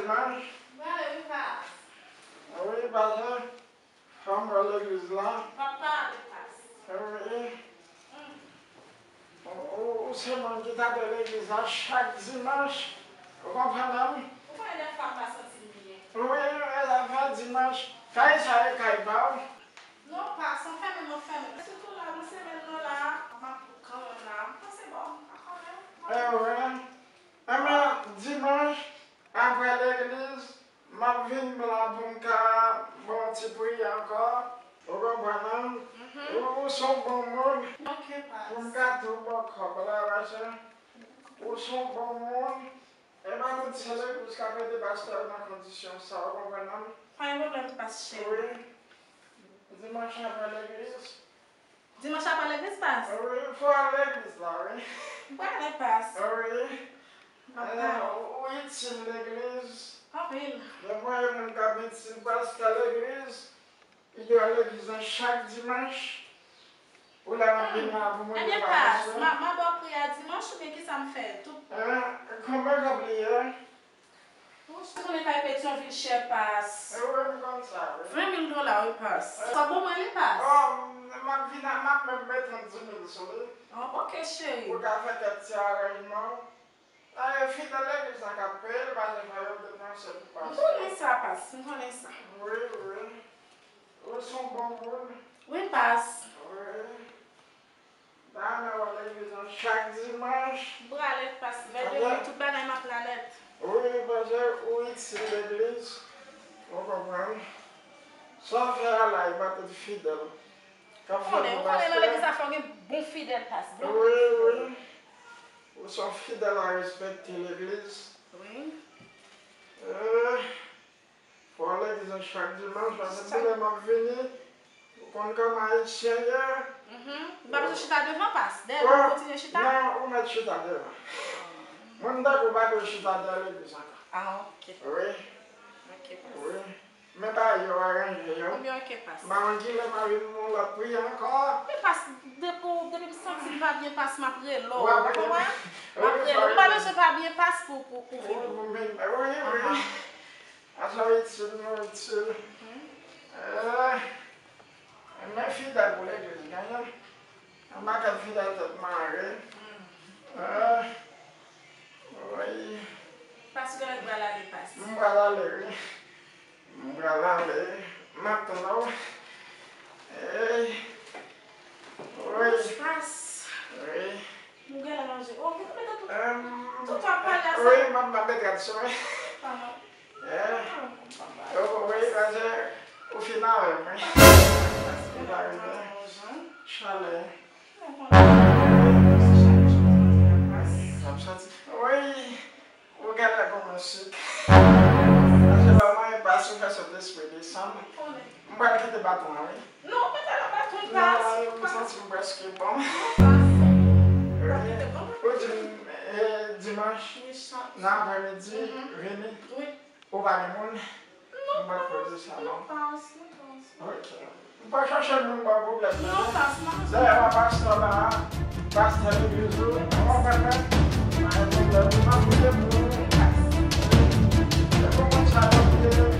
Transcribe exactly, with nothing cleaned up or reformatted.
Dimanch? Mwen ale wi, pas. Wi, pastè. Fò m pral legliz la. Papa ale, pas. Wi. Mm. Ou, ou, ou se moun ki t ap legliz la chak dimanch. Ou konprann m? Ou konnen dèfwa m pa santi m byen. Wi, e zafè dimanch. Kay sa e kay pa w? Non, pas, an fèmen, an fèmen. Sitou la, nan semèn nan la, m ap kanmenm la. M panse bon, m pa konnen. E wi. Enben, dimanch, apre legliz, m ap vin la pou m ka ba w ti priyè ankò. Ou konprann, non? Mhm. Ou, ou se yon bon moun. Ok, pas. Pou m ka tou ba w kòb la, pastè. Ou se yon bon moun. E pa tout se legliz k ap ede pastè nan kondisyon sa, ou konprann, non? Pa gen pwoblèm, pas cheri. Wi. Dimanch apre legliz. Dimanch apre legliz, pas? Wi, fò al legliz la, wi. M prale, pas. Wi. M ap prale. Ou, ou itil legliz. Anpil. Gen pwen moun k ap itil pastè legliz. Li dwe al legliz la chak dimanch. Ou la, m ap vin la pou mwen. Ebyen, pas, m a, m a ba w priyè a dimanch oubyen kisa m fè? Tout. Konbyen kòb li ye? Ou konnen kay Petyonvil chè, pas. E wi, m konn sa, wi. Ven mil dola, wi, pas. Sa bon mwen li, pas. Oh, m ap vin, m ap menm mete yon dis mil sou li. Oh, ok, cheri. Ou ka fè kèk ti aranjman. E fidèl legliz la k ap peye l, pa gen fè yo depanse pou pastè. M konnen sa, pas, m konnen sa. Wi, wi. Ou se yon bon moun. Wi, pas. Wi. Dayè, m al legliz la chak dimanch. M prale, pas, vè demen, tout bagay m ap la nèt. Wi, paske ou itil legliz. Ou konprann? Sa w fè a la, e pa tout fidèl k ap fè l pou pastè. Ou konnen, ou konnen nan legliz la fò gen bon fidèl, pas, bon fidèl. Wi, wi. Ou se yon fidèl a respekte legliz. Wi. Eh, fò legliz la chak dimanch, paske m ap vini, ou konn kòman ayisyen ye. Mhm. M pa bezwen chita devan, pas. Dèyè m ap kontinye chita? Non, ou mèt chita devan. Moun tankou w pa dwe chita dèyè legliz ankò. Ah, ok. Wi. Ok, pas. Wi. Men bagay yo aranje yo. Ebyen, ok, pas. M pa konn kilè m a vin yon lòt priyè ankò. Men pas, depi, depi m santi m pa byen, pas, m ap rele w. Ou konprann? M ap rele w. M pa bezwen pa byen, pas, pou, pou, pou vini. Wi, wi. Ahan. Ajan itil, nou itil. Mhm. Eh, men fidèl pou legliz, genyen. Yon pakèt fidèl tèt mare. Ah, wi. Pas, ou genlè pral ale, pas. M pral ale, wi. M pral ale. M ap tann ou. Ey. Wi. Pas. Wi. M genlè manje. Oh, ou mete tout, tout w ap pale a sa. Wi, m ap, m ap mete rad sou mwen. Pardon. Eh. Oh, wi, paske ou fin avè mwen. Ou pa rive. Chalè. Wi, ou genlè gon mwen sik. Paske pa mwen, pa sou fè Sentespri desann. M pral kite baton an, wi. Non, ou mete nan baton, pas. Non, m santi m prèske bon. Wi. Ou di m, eh, dimanch, nan aprèmidi, vini. Wi. Ou pa gen moun? Non, m pa kwè de sa, non. Non, pas, non, pas. Ok. M pa chache moun ba w pwoblèm, non. Non, pas, non. Dayè, pastè la, pastè legliz ou, ou konprann mwen? Pa gen pwoblèm, m ap priye pou ou. Se pou moun sa yo priye.